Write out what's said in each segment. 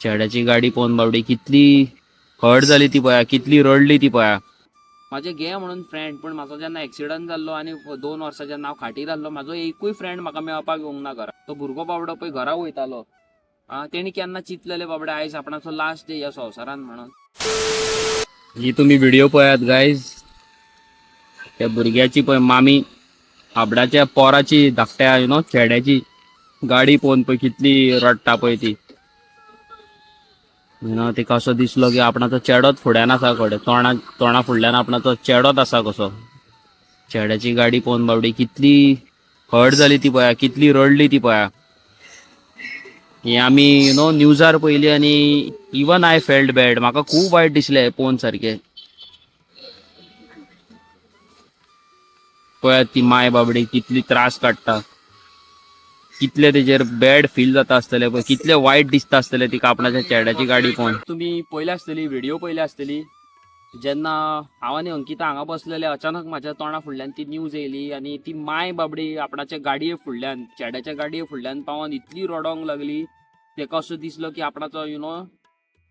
चेड्याची गाडी पळोवन बाबडी कितली हर्ट जाली ती पळया, कितली रडली ती पळया. म्हाजे गे म्हणून फ्रेंड, पूण म्हाजो जेन्ना एक्सिडंट जाल्लो आनी 2 वर्सां जेन्ना हांव खाटीर आहलो, म्हाजो एकूय फ्रेंड म्हाका मेळपाक येवंक ना घरा. तो भुरगो बाबडो पळय घरा वयतालो. आं, तेणी केन्ना चिंतलेलें बाबडे आयज आपणाचो लास्ट डे ह्या संवसारान म्हणून. ही तुमी व्हिडिओ पळयात गायज, त्या भुरग्याची पळय मामी आपणाच्या पोराची धाकट्या you know चेड्याची गाडी पळोवन पळय कितली रडटा पळय ती. You know तिका असो दिसलो की आपणाचो चेडोच फुड्यान आसा कडेन, तोंडा फुडल्यान आपणाचो चेडोच आसा कसो. चेड्याची गाडी पळोवन बाबडी कितली हर्ट जाली ती पळया, कितली रडली ती पळया. हे आमी you know न्यूजार पळयली आनी इवन I felt bad, म्हाका खूब वायट दिसलें पळोवन सारकें. पळयात ती माय बाबडी कितली त्रास काडटा, कितले तेजेर बॅड फील जाता आसतलें पळय, कितले वायट दिसता आसतलें तिका आपणाच्या चेड्याची गाडी पळोवन. तुमी पळयल्या आसतली, व्हिडिओ पळयल्या आसतली, जेन्ना हांव आनी अंकिता हांगा बसलेले, अचानक म्हाज्या तोंडा फुडल्यान ती न्यूज येयली आनी ती माय बाबडी आपणाच्या गाडये फुडल्यान, चेड्याच्या गाडये फुडल्यान पावोन इतली रडोंक लागली. तेका असो दिसलो की आपणाचो you know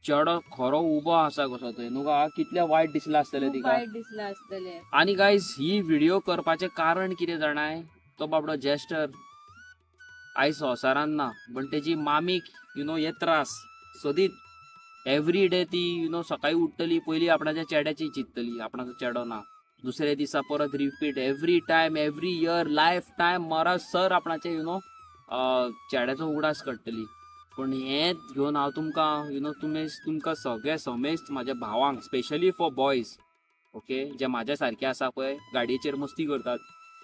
चेडो खरो उबो आसा कसो थंय न्हू गा, कितलें वायट दिसलां आसतलें तिका. वायट दिसलां आसतलें. आनी गायज ही व्हिडिओ करपाचें कारण कितें जाणाय, तो बाबडो जेस्टर आयज संवसारान ना, पण तेजी मामीक you know हे त्रास सदीत एवरी डे. ती you know सकाळी उठ्ठली, पयली आपणाच्या चेड्याची चिंततली, आपणाचो चेडो ना, दुसऱ्या दिसा परत repeat, every time, every year, life time मरसर आपणाचे you know चेड्याचो उगडास काडटली. पूण हें घेवन हांव तुमकां you know तुमी तुमकां सगळे समेस्त म्हाज्या भावांक, स्पेशली फॉर बॉयज, ओके, जे म्हाज्या सारके आसा पळय गाडयेचेर मस्ती करतात,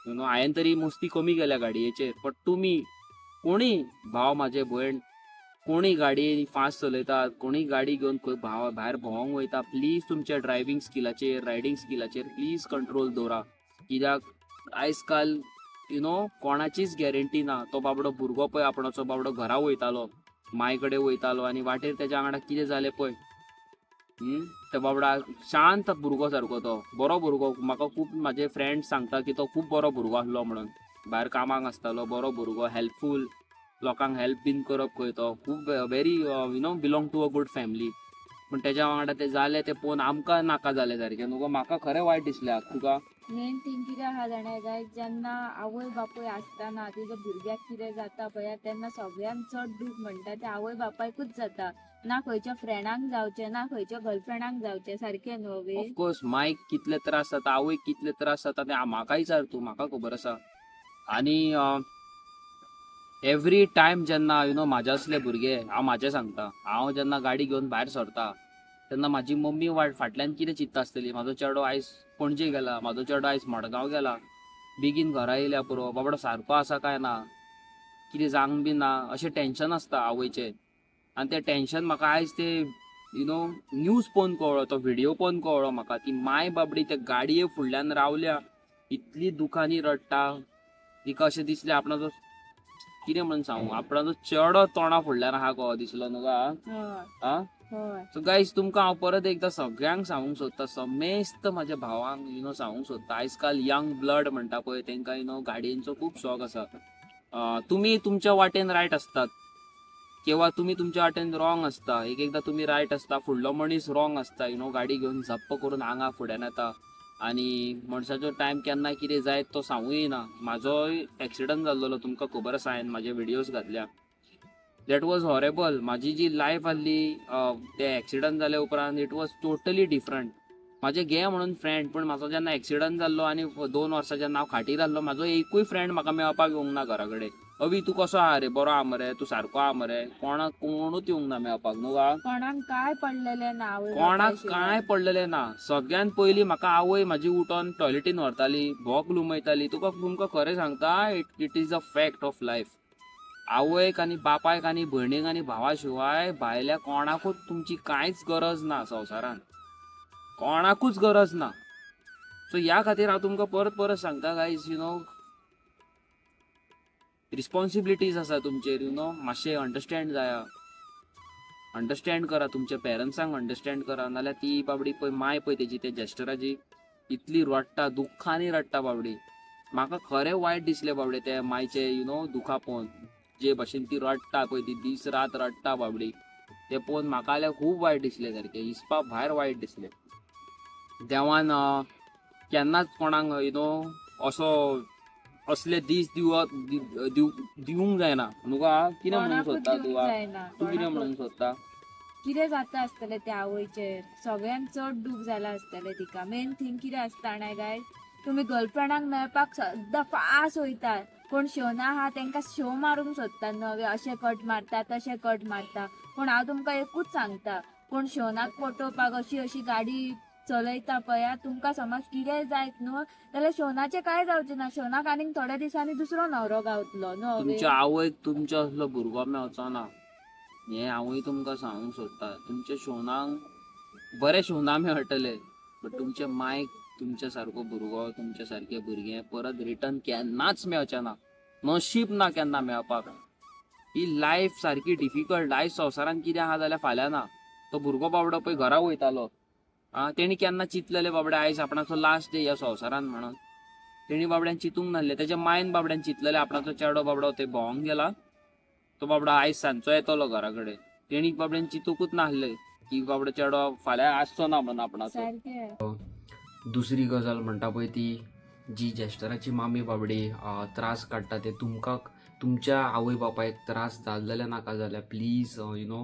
you know हांवें तरी मस्ती कमी केल्या गाडयेचेर, बट तुमी कोणी भाव म्हाजे भयण कोणी गाडी फास्ट चलयतात, कोणी गाडी घेवन खंय भायर भोंवंक वयता, प्लीज तुमच्या ड्रायव्हींग स्किलाचेर, रायडींग स्किलाचेर प्लीज कंट्रोल दवरा. कित्याक आयज काल you know कोणाचीच गॅरंटी ना. तो बाबडो भुरगो पळय आपणाचो बाबडो घरा वयतालो, माय कडेन वयतालो आनी वाटेर तेज्या वांगडा कितें जालें पळय. तो बाबडा शांत भुरगो सारको, तो बरो भुरगो. म्हाका खूब म्हाजे फ्रेंड्स सांगता की तो खूब बरो भुरगो आसलो म्हणून, भायर कामाक आसतालो, बरो भुरगो, हेल्पफूल, लोकांक हेल्प बीन करप खंय तो खूब very you know belong to a good family. पूण तेज्या वांगडा तें जालें तें पळोवन आमकां नाका जालें सारकें न्हू गो, म्हाका खरें वायट दिसलें तुका. मेन थिंग कितें आहा जाणा गायज, जेन्ना आवय बापूय आसतना तेज्या भुरग्याक कितें जाता पळय, तेन्ना सगळ्यांत चड दूख म्हणटा तें आवय बापायकूच जाता, ना खंयच्या फ्रेंडांक जावचें ना खंयच्या गर्लफ्रेंडांक जावचें, सारकें न्हू वे. ऑफकोर्स मायक कितले त्रास जाता, आवयक कितले त्रास जाता तें म्हाका विचार तूं, म्हाका खबर आसा. आनी एवरी टायम जेन्ना you know म्हाज्या असले भुरगे, हांव म्हाजें सांगता, हांव जेन्ना गाडी घेवन भायर सरता तेन्ना म्हाजी मम्मी फाटल्यान कितें चिंत्ता आसतली, म्हाजो चेडो आयज पणजे गेला, म्हाजो चेडो आयज मडगांव गेला, बेगीन घरा येयल्या पुरो, बाबडो सारको आसा काय ना, कितें जावंक बी ना, अशें टेंशन आसता आवयचें. आनी तें टेंशन म्हाका आयज ते you know news पळोवन कळ्ळो, तो व्हिडिओ पळोवन कळ्ळो म्हाका. ती माय बाबडी त्या गाडये फुडल्यान रावल्या, इतली दुखांनी रडटा, तिका अशें दिसलें आपणाचो कितें म्हणून सांगू, आपणाचो चेडो तोंडा फुडल्यान आहा कसो दिसलो न्हू गा. आं, सो गायज तुमकां हांव परत एकदां सगळ्यांक सांगूंक सोदता, समेस्त म्हाज्या भावांक you know सांगूंक सोदता, आयज काल यंग ब्लड म्हणटा पळय तेंकां you know गाडयेंचो खूब शॉक आसा. तुमी तुमच्या वाटेन रायट आसतात किंवा तुमी तुमच्या वाटेन रॉंग आसता. एक एकदां तुमी रायट आसता, फुडलो मनीस रॉंग आसता, you know गाडी घेवन झप्प करून हांगा फुड्यान येता आनी मनशाचो टायम केन्ना कितें जायत तो सांगूय ना. म्हाजोय एक्सिडंट जाल्लो तुमकां खबर आसा, हांवें म्हाजे व्हिडियोज घातल्या, that was horrible. म्हाजी जी लायफ आहली ते एक्सिडंट जाल्या उपरांत, it was totally different. म्हाजे गे म्हणून फ्रेंड, पूण म्हाजो जेन्ना एक्सिडंट जाल्लो आनी 2 वर्सां जेन्ना हांव खाटीर आहलो, म्हाजो एकूय फ्रेंड म्हाका मेळपाक येवंक ना घरा कडेन. अवी तूं कसो आहा रे, बरो आहा मरे, तूं सारको आहा मरे, कोणाक कोणूच येवंक ना मेळपाक न्हू गा. कोणाक काय पडलेलें ना, आवय कोणाक काय पडलेलें ना. सगळ्यात पयलीं म्हाका आवय म्हाजी उठोन टॉयलेटीन व्हरताली, भोक लुमयताली. तुका तुमकां खरें सांगता, it is a fact of life. आवयक आनी बापायक आनी भयणीक आनी भावा शिवाय भायल्या कोणाकूच तुमची कांयच गरज ना संवसारान, कोणाकूच गरज ना. सो ह्या खातीर हांव तुमकां परत परत सांगता गायज, you know responsibilities आसा तुमचेर, you know मातशें अंडरस्टँड जाया, अंडरस्टँड करा, तुमच्या पेरंट्सांक अंडरस्टँड करा. नाल्यार ती बाबडी पळय माय पळय तेजी त्या जेस्टराची इतली रडटा, दुख्खांनी रडटा बाबडी. म्हाका खरें वायट दिसलें बाबडे त्या मायचे you know दुखां पळोवन, जे भशेन ती रडटा पळय, ती दीस रात रडटा बाबडी. ते पळोवन म्हाका जाल्यार खूब वायट दिसलें सारकें, हिसपा भायर वायट दिसलें. देवान केन्नाच कोणाक you know असो असले दीस दिवंक जायना. तुका कितें म्हणूंक कोणाकूच सोदता? दिवंक तुका जायना. तूं कितें कोणाकूच. म्हणूंक सोदता? कितें जाता आसतलें त्या आवयचेर, सगळ्यांत चड दूख जाला आसतलें तिका. मेन थींग कितें आसता जाणा गायज, तुमी गर्लफ्रेंडाक मेळपाक सद्दां फास्ट वयतात. कोण शोना आहा तेंकां शो मारूंक सोदता, नवे अशें कट मारता तशें कट मारता. पूण हांव तुमकां एकूच सांगता, कोण शोनाक पटोवपाक अशी अशी गाडी चलयता पळया, तुमकां समज कितेंय जायत न्हू जाल्यार शोनाचें कांय जावचें ना. शोनाक आनीक थोड्या दिसांनी दुसरो न्हवरो गावतलो न्हू. तुमच्या आवयक तुमच्या असलो भुरगो मेळचो ना हें हांवूय तुमकां सांगूंक सोदता. तुमच्या शोनाक बरे शोना मेळटले, बट तुमच्या मायक तुमच्या सारको भुरगो, तुमच्या सारकें भुरगें परत रिटर्न केन्नाच मेळचें ना. नशीब ना केन्ना मेळपाक. ही लायफ सारकी डिफिकल्ट. आयज संवसारान कितें आहा जाल्यार फाल्यां ना. तो भुरगो बाबडो पळय घरा वयतालो, आं, तेणी केन्ना चिंतलेलें बाबडे आयज आपणाचो लास्ट डे ह्या संवसारान म्हणून? तेणी बाबड्यान चिंतूंक नासलें. तेच्या मायन बाबड्यान चिंतलेलें आपणाचो चेडो बाबडो थंय भोंवंक गेला, तो बाबडो आयज सांजचो येतलो घरा कडेन. तेणी बाबड्यान चिंतूकूच नासलें की बाबडो चेडो फाल्यां आसचो ना म्हणून आपणाचो. सारकें. दुसरी गजाल म्हणटा पळय ती जी जेस्टराची मामी बाबडी त्रास काडटा ते तुमकां तुमच्या आवय बापायक त्रास जाले जाल्यार नाका जाल्यार प्लीज you know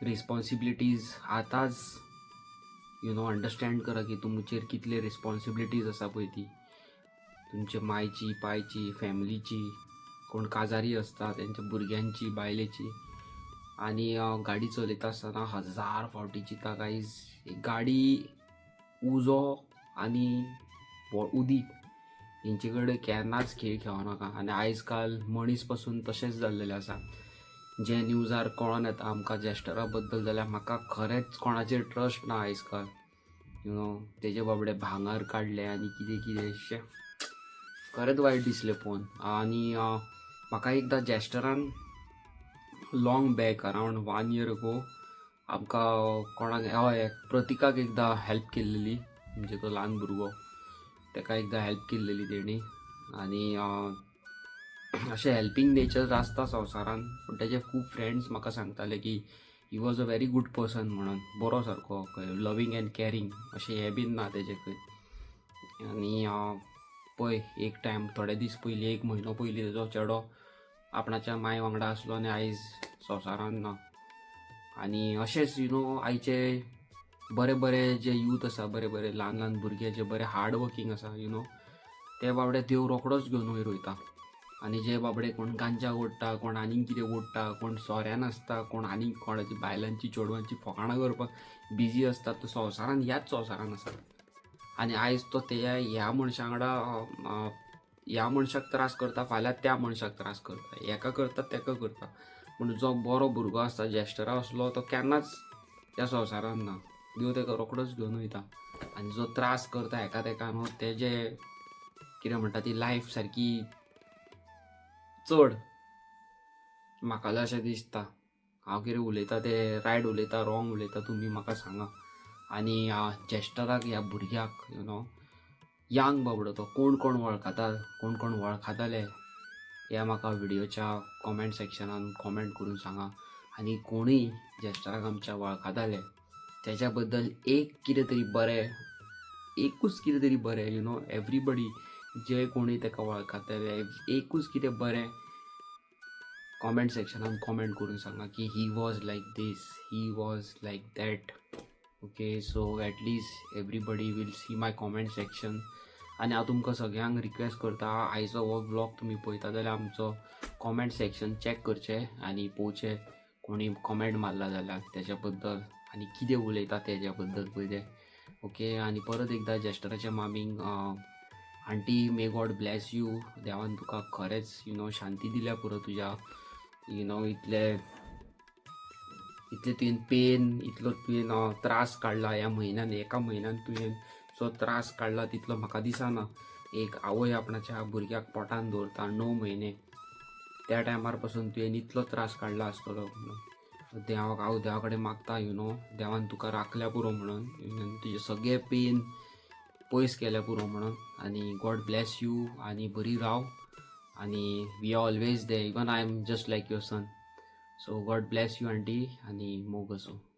responsibilities आतांच you know understand करा की तुमचेर कितले रिस्पॉन्सिबिलिटीज आसा पळय ती तुमच्या मायची, पायची, फॅमिलीची, कोण काजारी आसता तेंच्या भुरग्यांची, बायलेची. आनी गाडी चलयता आसतना हजार फावटी चिंता गायज. गाडी, उजो आनी उदीक हेंचे कडेन केन्नाच खेळ खेळो नाका. आनी आयज काल मनीस पासून तशेंच जाल्लेलें आसा. जे न्यूजार कळोन येता आमकां जेस्टरा बद्दल जाल्यार म्हाका खरेंच कोणाचेर ट्रस्ट ना आयज काल. You know तेजे बाबडे भांगर काडले आनी कितें कितें शें, खरेंच वायट दिसलें पळोवन. आनी म्हाका एकदां जेस्टरान long back around one year ago आमकां कोणाक, हय, प्रतिकाक एकदां हेल्प केल्लेली. म्हणजे तो ल्हान भुरगो, ताका एकदां हेल्प केल्लेली तेणी. आनी अशें हेल्पींग नेचर आसता संवसारान, पूण तेजे खूब फ्रेंड्स म्हाका सांगताले की he was a very good person म्हणून, बरो सारको, लवींग एंड कॅरींग, अशें हें बीन ना तेजे खंय. आनी पळय एक टायम थोडे दीस पयलीं, एक म्हयनो पयलीं तेजो चेडो आपणाच्या माय वांगडा आसलो आनी आयज संवसारान ना. आनी अशेंच you know आयचे बरे बरे जे यूथ आसा, बरे बरे ल्हान ल्हान भुरगे जे बरे हार्ड वर्कींग आसा, you know ते बाबडे देव रोखडोच घेवन वयर वयता. आनी जे बाबडे कोण गांजा ओडटा, कोण आनीक कितें ओडटा, कोण सोऱ्यान आसता, कोण आनीक कोणाची बायलांची चेडवांची फकाणां करपाक बिजी आसता, तो संवसारान ह्याच संवसारान आसा. आनी आयज तो तेज्या ह्या मनशा वांगडा ह्या मनशाक त्रास करता, फाल्यां त्या मनशाक त्रास करता, हेका करता, तेका करता. पूण जो बरो भुरगो आसता जेस्टरा असलो, तो केन्नाच ह्या संवसारान ना. देव तेका रोखडोच घेवन वयता. आनी जो त्रास करता हेका तेका न्हू, तेजे कितें म्हणटा ती लायफ सारकी चड म्हाका अशें दिसता. हांव कितें उलयता तें रायट उलयता, रॉंग उलयता, तुमी म्हाका सांगा. आनी जेस्टराक, ह्या भुरग्याक, you know young बाबडो तो, कोण कोण वळखता, कोण कोण वळखताले हे म्हाका व्हिडियोच्या कॉमेंट सेक्शनान कॉमेंट करून सांगा. आनी कोणूय जेस्टराक आमच्या वळखताले तेज्या बद्दल एक कितें तरी बरें, एकूच कितें तरी बरें, you know everybody जे कोणी ताका वळखताले, एकूच कितें बरें कॉमेंट सेक्शनान कॉमेंट करून सांगा की he was like this, he was like that. Okay, so at least everybody will see my comment section. आनी हांव तुमकां सगळ्यांक रिक्वेस्ट करता, आयचो हो व्लॉग तुमी पळयता जाल्यार आमचो कॉमेंट सेक्शन चॅक करचें आनी पळोवचें कोणी कॉमेंट मारला जाल्यार तेच्या बद्दल आनी कितें उलयता तेज्या बद्दल पळय. ओके, आनी परत एकदां जेस्टराच्या मामीक, aunty, may God bless you. देवान तुका खरेंच you know शांती दिल्या पुरो. तुज्या you know इतले इतले तुवें पेन, इतलो तुवें त्रास काडला ह्या म्हयन्यान, एका म्हयन्यान तुवें जो त्रास काडला तितलो म्हाका दिसना एक आवय आपणाच्या भुरग्याक पोटान दवरता 9 म्हयने, त्या टायमार पासून तुवें इतलो त्रास काडला आसतलो म्हणून. देवाक हांव देवा कडेन मागता, you know देवान तुका राखल्या पुरो म्हणून, तुजें सगळें पेन पयस केल्या पुरो म्हणून. आनी गॉड ब्लेस you आनी बरी राव. आनी we are always there, even I am just like your son. So God bless you aunty आनी मोग आसूं.